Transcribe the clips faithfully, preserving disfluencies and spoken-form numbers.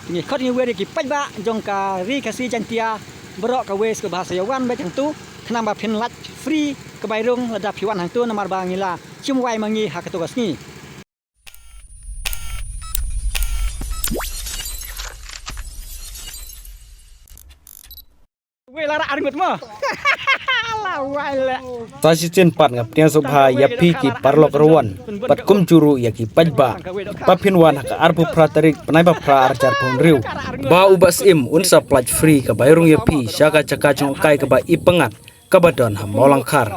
Ngi khot ngi wer ïa ki paidbah jong ka Ri Khasi Jaiñtia baroh kawei, sngewbha sa ïa wan beit hangtu khnang ba phin lait free ka bai rung lada phi wan hangtu, namar ba ngi la shim wai ma ngi ha kato ka sngi. Wei la rah arngut mo. La wai le. Sa shisien pat nga pdiang sngewbha ïa phi ki paralok ruh, bad kumjuh ruh ïa ki paidbah, ba phin wan ha ka arphew phra tarik bnai ba phra arhajar arphew hynriew, ba u Bah Syiem un sa pynlait free ka bai rung ïa phi sha ka jaka jngohkai kaba i pyngngad kaba don ha Mawlangkhar.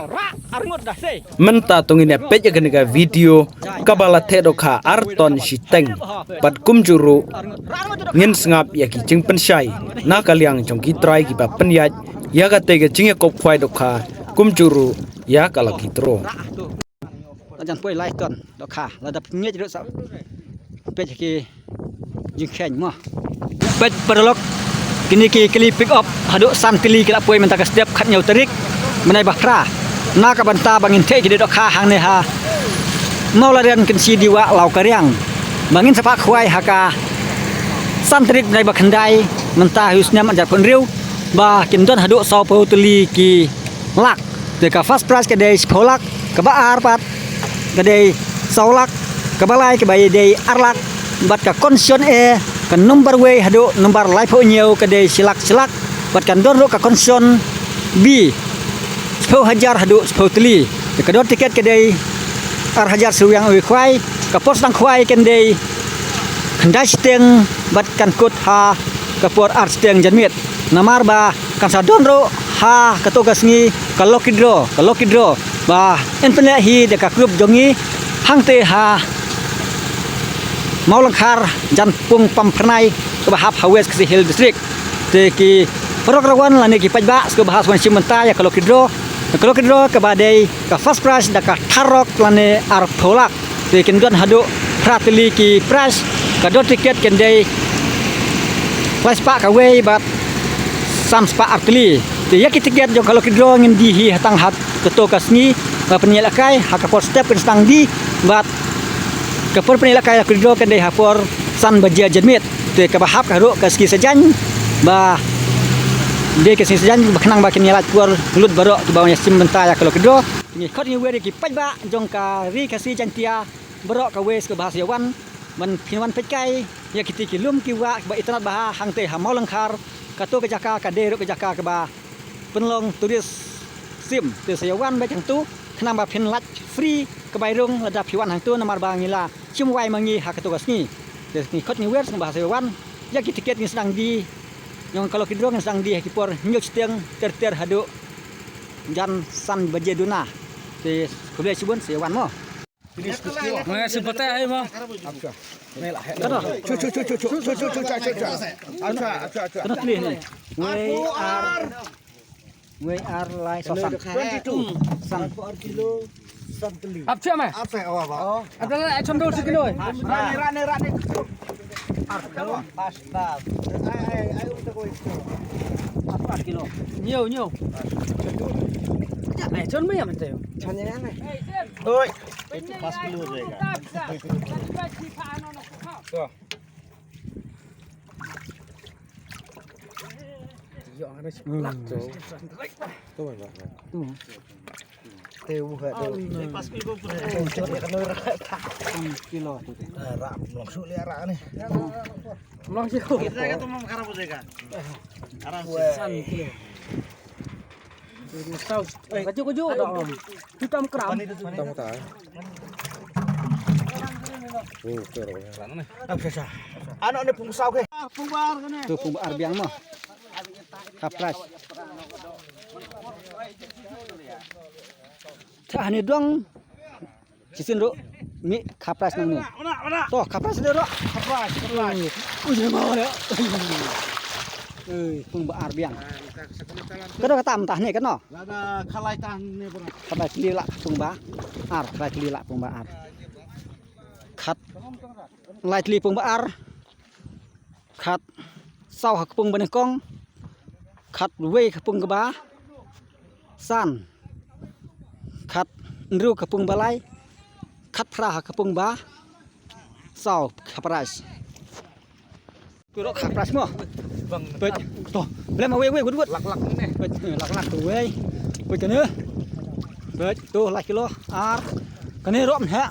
Mynta to ngin ïa peit ïa kane ka video kaba la theh dohkha ar ton shiteng. Bad kumjuh ruh ngin sngap ïa ki jingpynshai na ka liang jong ki trai kiba pynïaid ïa katei ka jingïakob khwai dohkha, kumjuh ruh ïa ka lucky draw. La jan poi lai ton dohkha, lada phi ngeit ruh sa peit ki jingkheiñ mo. Peit paralok, kine ki kali pick up haduh san tylli ki la poi mynta ka step khathynñiew tarik bnai ba phra. Na ka bynta ba ngin theh ki dei dohkha hangne ha Mawlaren Kynshi Diwa Lawkariang, ba ngin sa phah khwai ha ka san tarik bnai ba khyndai mynta ha u snem arhajar arphew hynriew, ba kin don haduh sawphew tylli ki lak. Te ka first prize ka dei shiphew lak, kaba ar pat ka dei saw lak, kaba lai kaba dei ar lak, bad ka consolation A, ka nombar wei haduh nombar laiphew hynñiew ka dei shi lak shi lak, bad kan don ruh ka consolation B, shiphew hajar haduh shiphew tylli. Te ka dor tiket ka dei ar hajar shuh ïa uwei u khwai, ka por sdang khwai kan dei khyndai shiteng bad kan kut ha ka por ar shiteng janmiet. Namar ba kan sa don ruh ha kato ka sngi ka lucky draw, ka lucky draw ba yn pynleh hi da ka group jong ngi hangtei ha Mawlangkhar, Jainpung, Pamphyrnai kaba hap ha West Khasi Hills District. Te ki paralok ruh lane ki paidbah sngewbha sa wan shim bynta ïa ka lucky draw. Ka lucky draw kaba dei ka first prize da ka tharok lane arphew lak. Te kin don haduh phra tylli ki prize, ka dor tiket kan dei lai spah kawei bad san spah ar tylli. Te ïa ki tiket jong ka lucky draw ngin die hi ha tang ha kato ka sngi ba pynïalehkai, ha ka por step kan sdang die, bad ka por pynïalehkai lucky draw kan dei ha por san baje janmiet. Te kaba hap ka ruh ka sngi Saitjaiñ ba dei ka sngi Saitjaiñ ba khnang ba kin ïa lait por lut baroh kiba wan ïa shim bynta ïa ka lucky draw. Ngi khot ngi wer ïa ki paidbah jong ka Ri Khasi Jaiñtia baroh kawei, sngewbha sa ïa wan ban phin wan peit kai ïa kitei ki lum ki wah kiba itynnad bha hangtei ha Mawlangkhar. Kato ka jaka ka dei ruh ka jaka kaba pynlong tourist sim. Te sa ïa wan beit hangtu khnang ba phin lait free ka bai rung lada phi wan hangtu, namar ba ngi la shim wai ma ngi ha kato ka sngi. Te ngi khot ngi wer, sngewbha sa ïa wan ïa ki tiket ngin sdang die, ïa ka lucky draw ngin sdang die ha ki por hynñiew shiteng ter ter haduh jan san baje duna. Te khublei shibun, sa ïa wan mo. Ngai si patah hai mo. Kano? Chu chu chu chu chu chu chu chu chu chu chu. Acha acha acha. Kano tli ni? Wei ar, wei ar lai so san. Twenty two. San. Ar kilo. San tli. Ap chu mai. Ap sa awa ba. Ada lai chon do si kilo. Rani rani rani. Ar kilo. Pas pas. Ai ai ai um ta koi. Ar kilo. Nyo nyo. Ai chon mai am te. Chon ni ngai. Oi. Itu pas keluar dia kan. Tuh. Yo, ada sebelah tuh. Tuh, Bang. Tuh. Tuh, buka tuh. Ini pas keluar. Tuh, coba kena rata. Kilo tuh. Rak, langsung lihat rak nih. Langsung. Kita kata mau makan apa, Zeka? Arang san kilo. Kaju kaju dah om. Hitam keram. Hitam keram. Oh, kerap. Anak ni pungsaw ke. Tu pung ar biang mo. Kapras. Tah ni dong. Shisien ruh mih kapras nang ni. To kapras deh ruh. Kapras, kapras. Ui, ui, mau deh. Ui, pung ba ar biang. Kado kata mentah ni kano? Lada khalai tah ni pun. Khalai kli lah pung ba ar, khalai kli lah pung ba ar. Khat lai kli pung ba ar. Khat saw ha ka pung ba nyngkong, khat wei ka pung kaba san, khat hynriew ka pung ba lai, khat phra ha ka pung ba saw, ka prize. Tu rok khapras mo. Peit. To. Blem away away good good. Lak lak ne. Peit lak lak tu wei. Peit kane. Peit tu lai kilo. Ar. Kane rok mhe.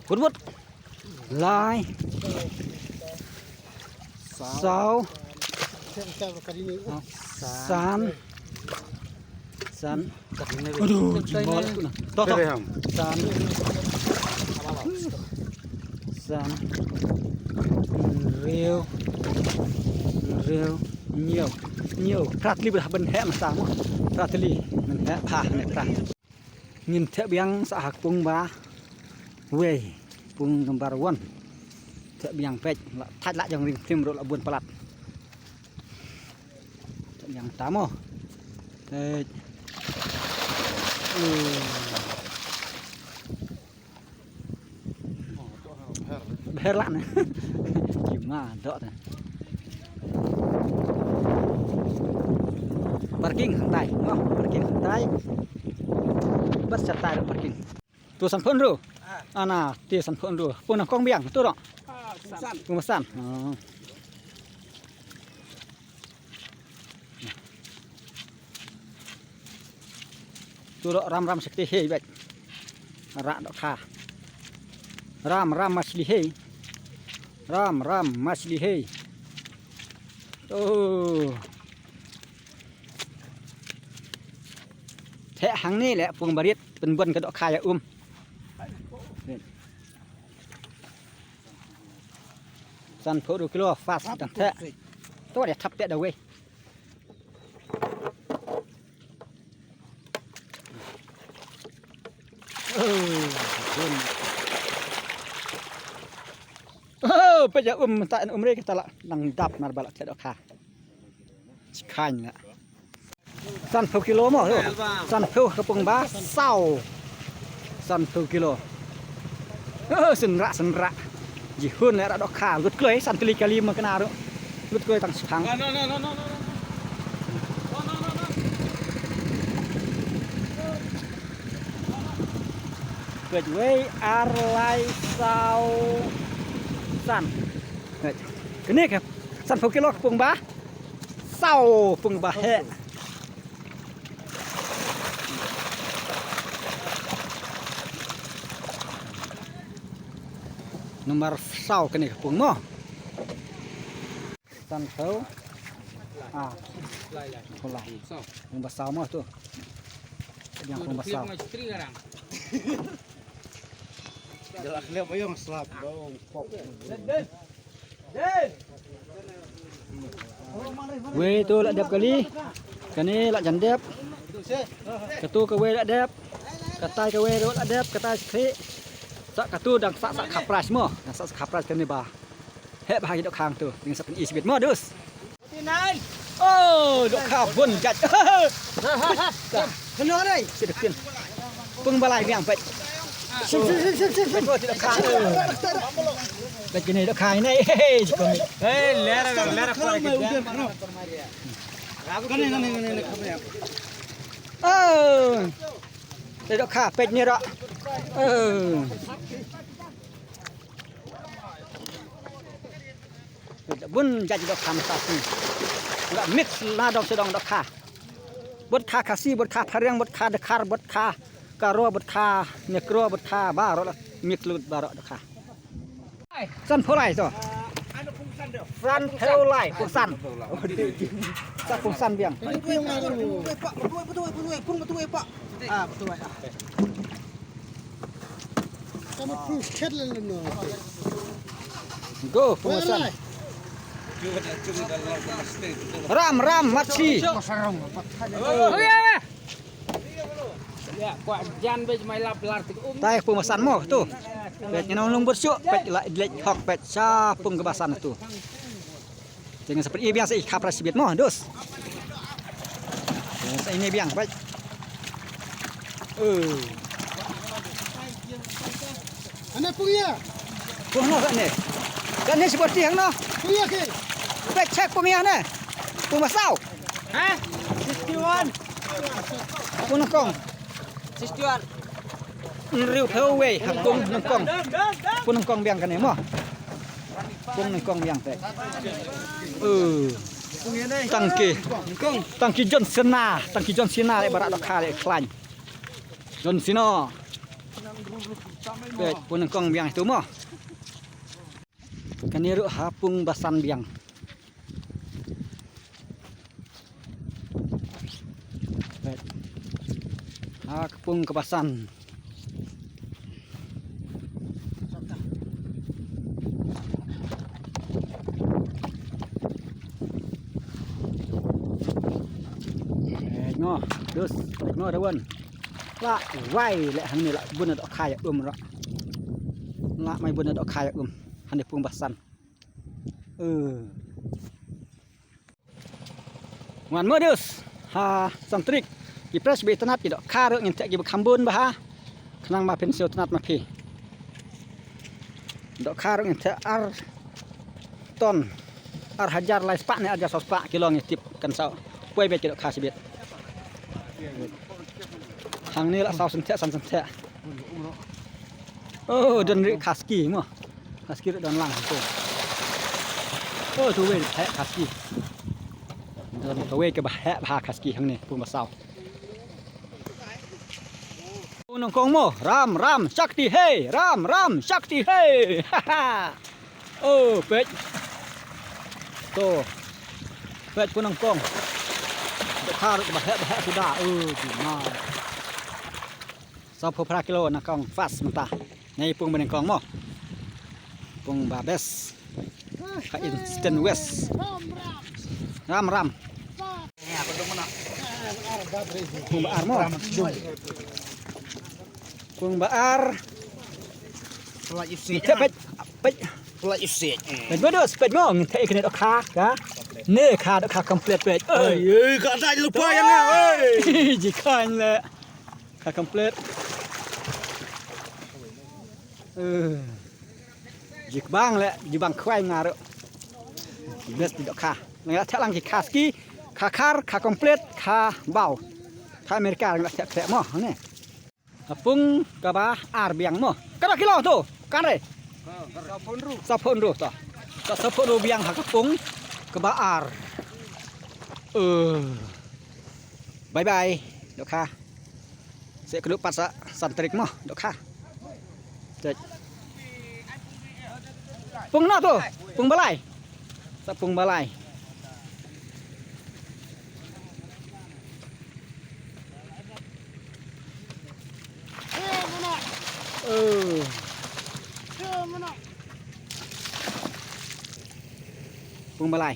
Good good. Lai. Saw. San. San. Aduh, jingol aku nah. Toh, toh. San. San. Riu. Riu. Nyiu. Nyiu. Pratli bah ban heh masa mo. Pratli. Ban heh. Ha, ne prat. Ngin thep biang sa ha kpung ba. Wei. Kpung number one. Thep biang peit. La thait la jong ring tim ro la bun palat. Yang tamo. Eh. Bher lah ne. Gimana dok ne. Parking santai, no, parking santai. Bas santai parking. Tu sanphew hynriew. Ana, ti sanphew hynriew. Pun kong biang tu rong. Pun san. Oh. Tu rong ram ram sakti hei bek. Rak dok kha. Ram ram masli hei. Ram ram masli hei. Oh. Theh hangne le pung barit pynbun ka dok kha ïa um. Sanphew hynriew kilo fast tang theh. To ïa thap theh da wei. Oh, peit ïa um ta um re kita la nang dap nar ba la theh dok kha. Chikhang la. Sanphew kilo mo tu. Sanphew ka pung ba saw. Sanphew kilo. Oh, synrak synrak. Jihun le rak dok kha lut kloi san tylli kali ma kena ru. Lut kloi tang shipang. Peit wei ar lai saw san. Kane ka sanphew kilo ka pung ba. Saw pung ba heh. Number saw kane ka pung mo. Sanphew. Ah. Pung ba saw mo tu. Yang pung ba saw. Wei tu la dep kali. Kane la jan dep. Katu kawei la dep. Katai kawei ruh la dep, katai sakhi. Sa katu dang sa sa khapras mo. Dang sa sa khapras kane ba. Heh ba ha ki dok kha tu. Ning sa pyn-i shibit mo dus. Oh, dok kha bun jait. Kano ni? Sida pyn. Pung ba lai biang peit. Sim sim sim sim sim. Peit dok kha. Peit kine dok kha ni. Hei, jikon. Hei, lera lera. Kane kane kane kane. Oh. Dok kha peit ni ro. Oh. Bun jait dok kha mynta sni. Nga mix na dong sdang dok kha. Bad kha Khasi, bad kha Phareng, bad kha Dkhar, bad kha Garo, bad kha Nekro, bad kha baroh la mix lut baroh dok kha. Sanphew lai to. Sanphew lai, pung san. Sa pung san biang. Ah, betul ah. Go, pung san. Ram ram machi. Tai pung ba san mo tu. Peit ngi nong lung bud suk, peit la leit hok peit sa pung ba san tu. Jangan seperti biasa, ih, khapras shibit mo dus. Sa ini biang peit. Eh. Ana pung ïa. Pung no kane. Kane seperti hangno. Pung ïa ke. Peit check pung ïa ne. Pung ba saw. Ha? Sixty-one. Pung nyngkong. Sixty-one. Hynriewphew wei ha pung nyngkong. Pung nyngkong biang kane mo. Pung nyngkong biang te. Uh. Tang ki. Tang ki John Cena, tang ki John Cena leh ba rah dohkha leh khlaiñ. John Cena. Peit, pung nyngkong biang tu mo. Kane ruh ha pung ba san biang. Peit. Ha ka pung kaba san. Peit mo, dus, peit mo, Dawan. La wai leh hangne la bun dohkha ïa um ruh. La mai bun dohkha ïa um. Hangne pung ba san. Eh. Wan mo dus. Ha, san tarik. Ki press ba itynnat ki dohkha ruh ngin theh kiba kham bun bha. Khnang ba phin siew tynnat ma phi. Dohkha ruh ngin theh ar ton. Ar hajar lai spah ne ar hajar saw spah kilo ngi tip kan saw. Poi beit ki dohkha shibit. Hangne la saw san theh, san, san theh. Oh, don ri khaski mo. Khaski ri don lang tu. Oh, tu wei heh khaski. Don tu wei kaba heh bha khaski hangne pung ba saw. Pung nyngkong mo, ram ram shakti he, ram ram shakti he. Ha ha. Oh, peit. Tu. Peit pung nyngkong. Dohkha ri ba heh ba heh suda. Oh, jima. Saw phew phra kilo nyngkong fast mynta. Ngi pung ba nyngkong mo. Pung ba best. Ha Eastern West. Ram ram. Pung ba ar mo. Pung ba ar. Peit, peit, peit. Peit mo dus, peit mo. Ngin theh ïa kane dohkha ka. Ne ka dohkha complete peit. Ei, ei, ka dei lupa ïa nga, ei. Ji khan le. Ka complete. Eh. Ji kbang le, ji bang khwai nga ruh. Best dohkha. Nga theh lang ki khaski, kha khar, kha complete, kha baw. Kha America nga theh theh mo ne. Ka pung kaba ar biang mo. Katno kilo tu? Kan re. Saw phew hynriew to. Ka saw phew hynriew biang ha ka pung kaba ar. Eh. Bye bye. Dohkha. Seh kynduh pat sa san tarik mo, dohkha. Cek. Pung no tu? Pung balai. Sa pung balai. Eh. Pung balai.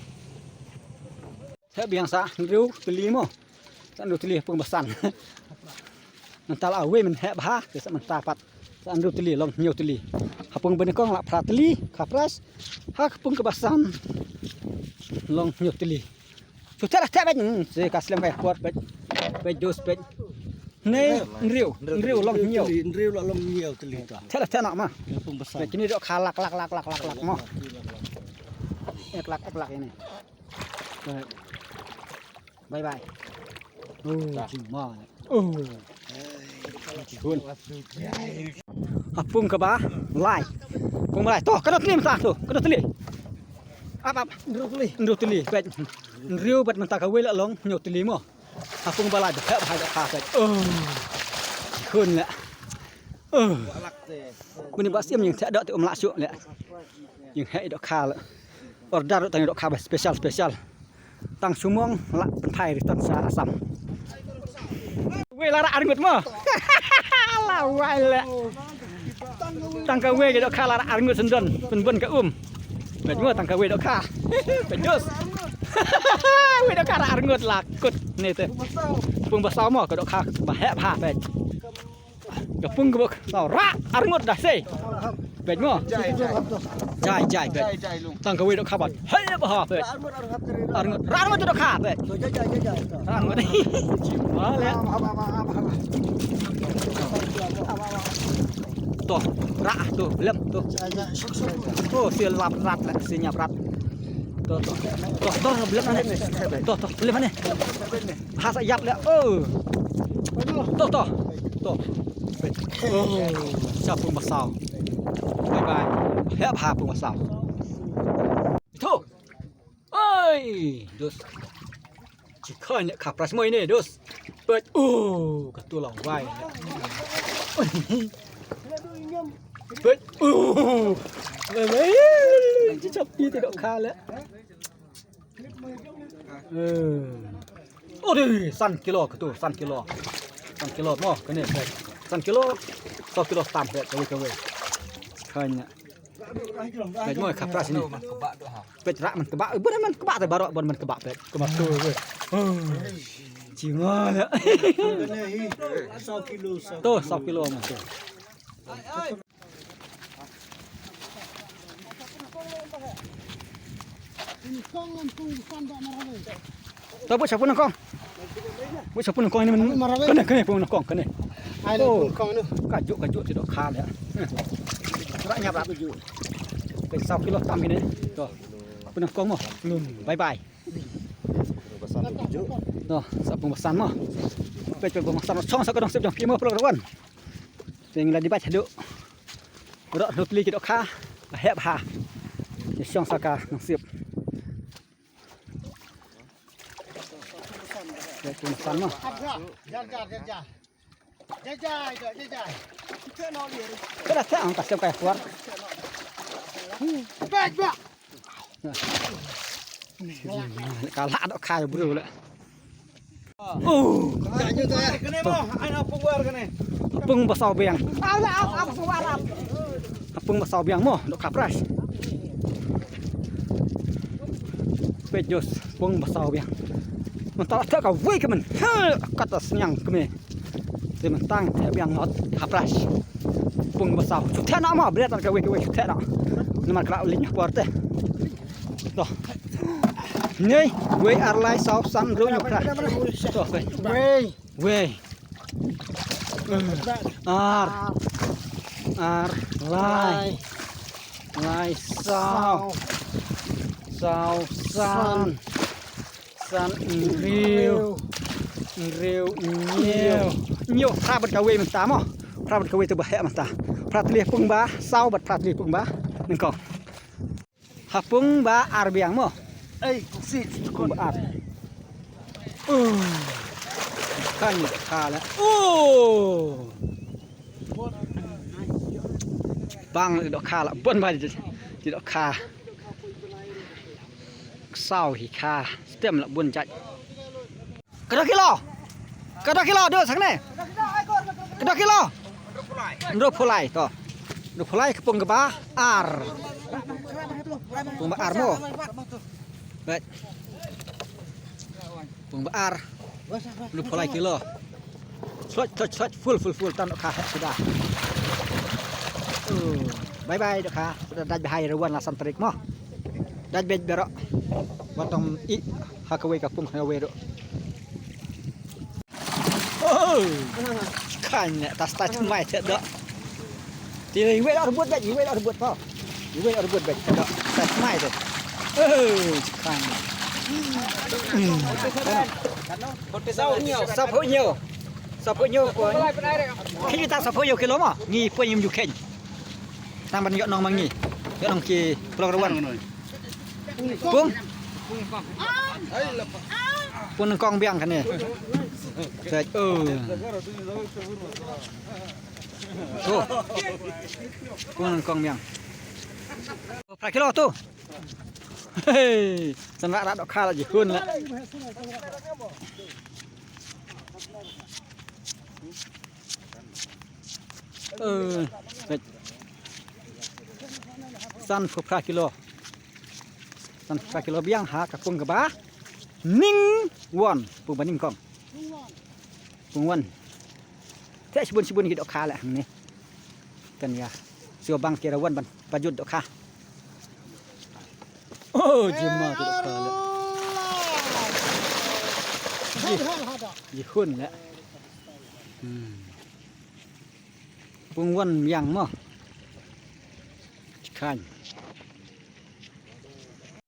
Heh biang sa hynriew tylli mo. Sa hynriew tylli pung ba san. Mynta la wei men heh bha, te sa mynta pat. Sa hynriew tylli long hynñiew tylli. Ha pung ba nyngkong la phra tylli, ka prize. Ha ka pung kaba san long hynñiew tylli. Shu theh la theh beit, hmm, se ka slem ka por beit. Beit dus beit. Ne hynriew, hynriew long hynñiew. Hynriew la long hynñiew tylli ta. Theh la theh noh ma. Pung ba san. Beit kine dohkha lak lak lak lak lak lak mo. Ek lak ek lak ini. Bye bye. Oh, jingma. Oh. Jihun. Ha pung kaba lai. Pung ba lai. To, katno tylli mynta to? Katno tylli? Ap, ap. Hynriew tylli. Hynriew tylli. Peit. Hynriew bad mynta kawei la long hynñiew tylli mo. Ha pung ba lai ba heh ba hai dohkha peit. Oh. Jihun le. Oh. Bini ba sim ïing theh doh te um lah shuh le. Ïing heh dohkha le. Order tang dohkha ba special special. Tang sumong la pynphai return sha Assam. Wei la rah arngut mo. La wai le. Tang kawei ka dohkha la rah arngut syndon pynbun ka um. Peit mo tang kawei dohkha. Peit dus. Wei dohkha rah arngut la kut ne te. Pung ba saw mo ka dohkha ba heh bha peit. Ka pung ka bok. Saw rah arngut da sei. Peit mo. Jai, jai. Jai, jai, peit. Jai, jai, lung. Tang kawei dohkha ba heh bha peit. Arngut, rah arngut dohkha peit. Rah arngut. Jima le. To, rah to, lem to. To, si lap rat le, si nyap rat. To, to. To, to, lem ane. To, to, lem ane. Ha sa ïap le. Oh. To, to. To. Oh, sa pung ba saw. Bye bye. Heh bha pung ba saw. Ito. Oi, dos. Chikan ne kha pras mo ine, dos. Peit, oh, ka tu long wai. Peit, oh. Wai, wai. Chi chap pi te dohkha le. Eh. Oh, dei, san kilo ka tu, san kilo. San kilo mo, kane, peit. San kilo, saw kilo tam, peit, kawei, kawei. Chikan ne. Peit mo, kha pras ine. Peit rah man kaba, bun man kaba te baroh, bun man kaba peit. Kaba tu, peit. Oh. Chi mo le. Saw kilo, saw. Tu, saw kilo mo tu. To, buh sha pun nyngkong. Buh sha pun nyngkong ine man. Kane, kane pun nyngkong, kane. Ai, oh, pun nyngkong ine. Kajuh, kajuh, ti dohkha le. Rah nyap rah kajuh. Peit saw kilo tam ine. To. Pun nyngkong mo. Lum. Bye bye. To, sa pung basan mo. Peit pung basan mo. Shong sa ka dong sep jong phi mo, pynlong rawan. Te ngi la dei beit haduh. Baroh hynñiew tylli ki dohkha. Ba heh bha. Te shong sa ka dong sep. Peit pung basan mo. Jar, jar, jar, jar. Jai, jai, jai, jai, jai. Ka da theh ang ka sem ka por. Bad ba. Ka la dohkha bru le. Oh. Kane mo, ai na pung war kane. Pung ba saw biang. Au la, au, au, pung war. Pung ba saw biang mo, dohkha pras. Peit, dos, pung ba saw biang. Mynta la theh kawei ka men. He, kata sniang kmie. Te mynta theh biang ngot ha pras. Pung ba saw. Shu theh noh mo, bret kawei kawei shu theh noh. Namar ka la leit noh por te. To. Hynñiew, wei, ar, lai, saw, san, hynriew, hynñiew, phra. To, wei. Wei. Wei. Ar. Ar, lai. Lai, saw. Saw, san. San, hynriew. Hynriew, hynñiew. Hynñiew, phra bad kawei mynta mo. Phra bad kawei te ba heh mynta. Phra tylli pung ba saw bad phra tylli pung ba nyngkong. Ha pung ba ar biang mo. Ei, kuksi. Pung ba ar. Uh. Kan ni kala. Oh. Bang dohkha la bun ba ji dohkha. Saw hi kha. Stem la bun jait. Ka doh kilo. Ka doh kilo, doh sangne. Ka doh kilo. Hynriewphew lai to. Hynriewphew lai ka pung kaba ar. Pung ba ar mo. Right. Pung ba ar. Hynriewphew lai kilo. Slot, slot, slot, full, full, full, tan dohkha heh suda. Oh, bye bye dohkha. Suda dait bha ïa rawan la san tarik mo. Dait beit baroh. Wat tang ih ha kawei ka pung ha kawei ruh. Oh! Kan ne tas tas mai te doh. Ti iwei la rebut beit, iwei la rebut pa. Iwei la rebut beit te doh. Tas mai te. Oh, kan. Hmm. Saphew hynñiew. Saphew hynñiew. Ki ta saphew hynñiew kilo ma. Ngi poi ngim ju kheiñ. Tang ban ïoh nong ma ngi. Ïoh nong ki pynlong rawan. Pung. Pung nyngkong biang kane. Sek, oh. Tu. Pung nyngkong biang. Phra kilo tu. Hei, san rak rak dohkha la ji hun la. Eh, sanphew phra kilo. Sanphew phra kilo biang ha ka pung kaba nyngkong. Pung ba nyngkong. Pung wan. Te shibun shibun ki dohkha la hangne. Kan ïa. Shu bang ki rawan ban pajut dohkha. Oh, jima tu dohkha la. Ji, ji hun la. Hmm. Pung wan biang mo. Chikan.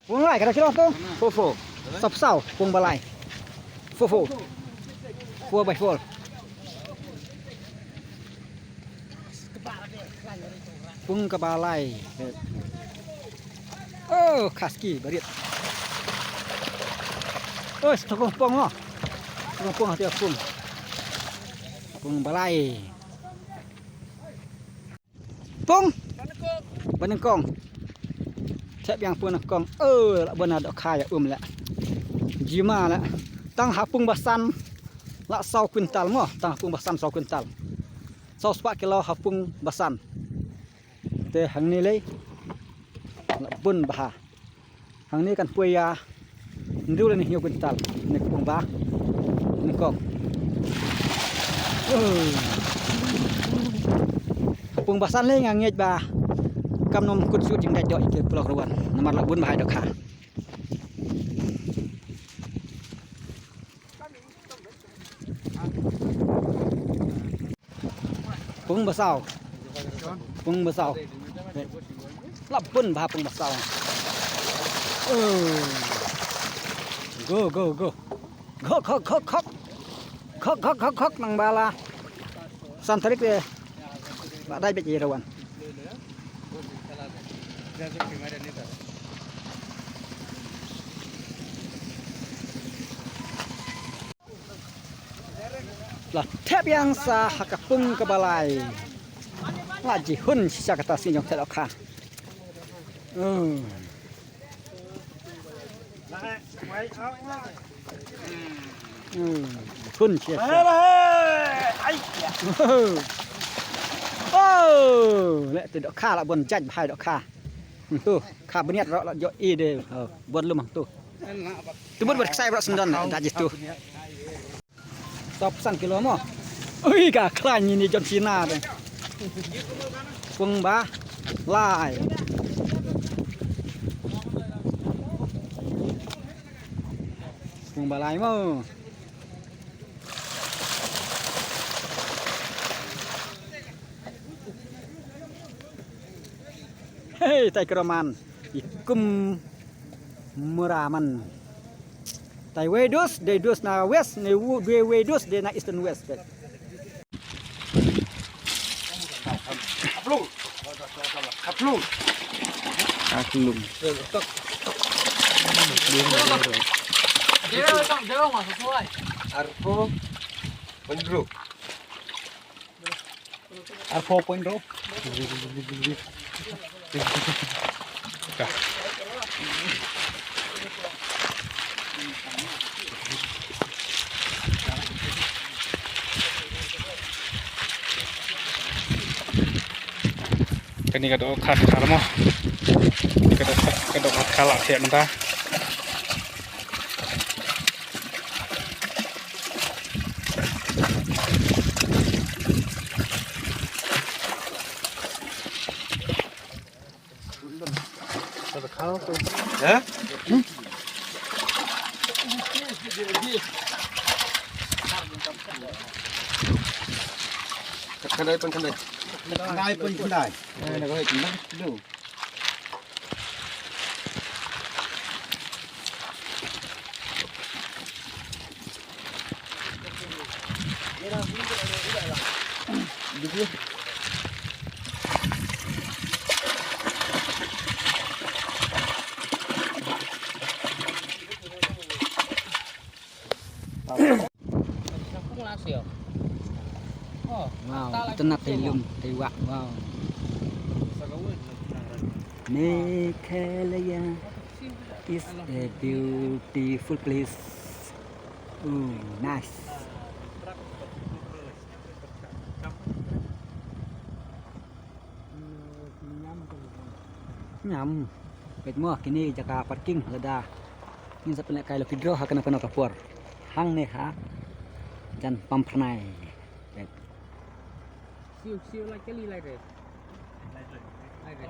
Pung lai, ka doh kilo tu? Four four. Sap saw, pung ba lai. Four four. Four by four. Pung kaba lai. Oh, khaski barit. Oh, stok pong mo. Stok pong hati pong. Pong balai. Pung. Ba nyngkong. Thep ïa pung nyngkong. Oh, la bun dohkha ïa um la. Jima la. Tang ha pung ba san. La saw kwintal mo. Tang ha pung ba san saw kwintal. Saw spah kilo ha pung ba san. Te hangne lei. La bun bha. Hangne kan poi ïa hynriew lane hynñiew kwintal ne ka pung ba nyngkong. Oh. Pung ba san lei nga ngeit ba kam nym kut shuh jingdait doh ïa ki paralok ruh wan namar la bun bha ïa dohkha. Pung ba saw. Pung ba saw. La bun bha pung ba saw. Oh. Go, go, go. Khok, khok, khok, khok. Khok, khok, khok, khok, nang ba la san tarik de. Ba dai beit ïa rawan. La thep ïa sa ha ka pung kaba lai. La ji hun shisha kata sngi jong thep dohkha. Hmm. Hmm. Hun shisha. Oh, le te dohkha la bun jait bha dohkha. Hmm, tu kha bniat ro la jo i de. Oh, bun lum tu. Tu bun bun ksai bro sendon da ji tu. Sop san kilo mo. Ui, ka khlaiñ ni John Cena de. Pung ba lai. Pung ba lai mo. Hei, tai kroman. Ikum muraman. Tai wei dus, dei dus na west, ne wu, dei wei dus, dei na eastern west. Kaplung. Kaplung. Kaplung. Arpo. Penduduk. Arphew point ro. Kane ka dohkha ka mo. Ka dohkha, ka dohkha la thep mynta. Khyndai pyn khyndai. Khyndai pyn khyndai. Wow, itynnad, tei lum, tei wah, wow. Meghalaya is a beautiful place. Ooh, nice. Ngam. Peit mo, kine jaka parking lada ngin sa pynlehkai lucky draw ha kano kano ka por. Hangne ha jan Pamphyrnai. Peit. Siu, siu, lai kali, lai re. Lai re.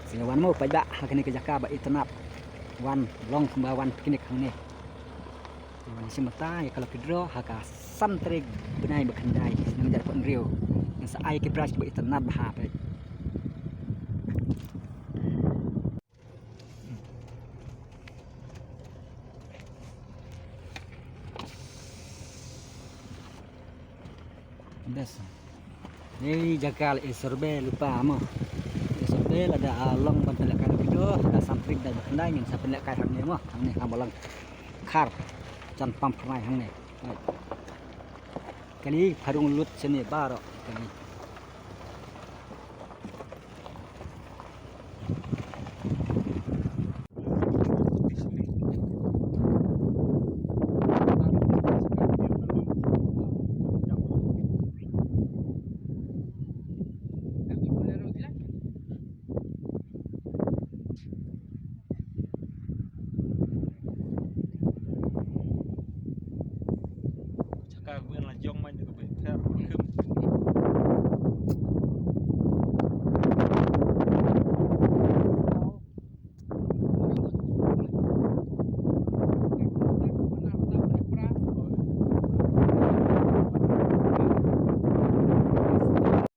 Sngewbha wan mo, peit ba ha kane ka jaka ba itynnad. Wan long kumba wan picnic hangne. Wan shim bynta ïa ka lucky draw ha ka san tarik bnai ba khyndai snem hajar arphew hynriew. Ngin sa ai ki prize ba itynnad bha, peit. Best. Ei jaka la i sorbe lypa mo. I sorbe Eh, lada, ah, long ban pynlehkai video, da san tarik da khyndai ngin sa pynlehkai hangne mo, hangne ha Balang Khar, jan pam phyrnai hangne. Ai. Kali pharung lut sene baroh kali.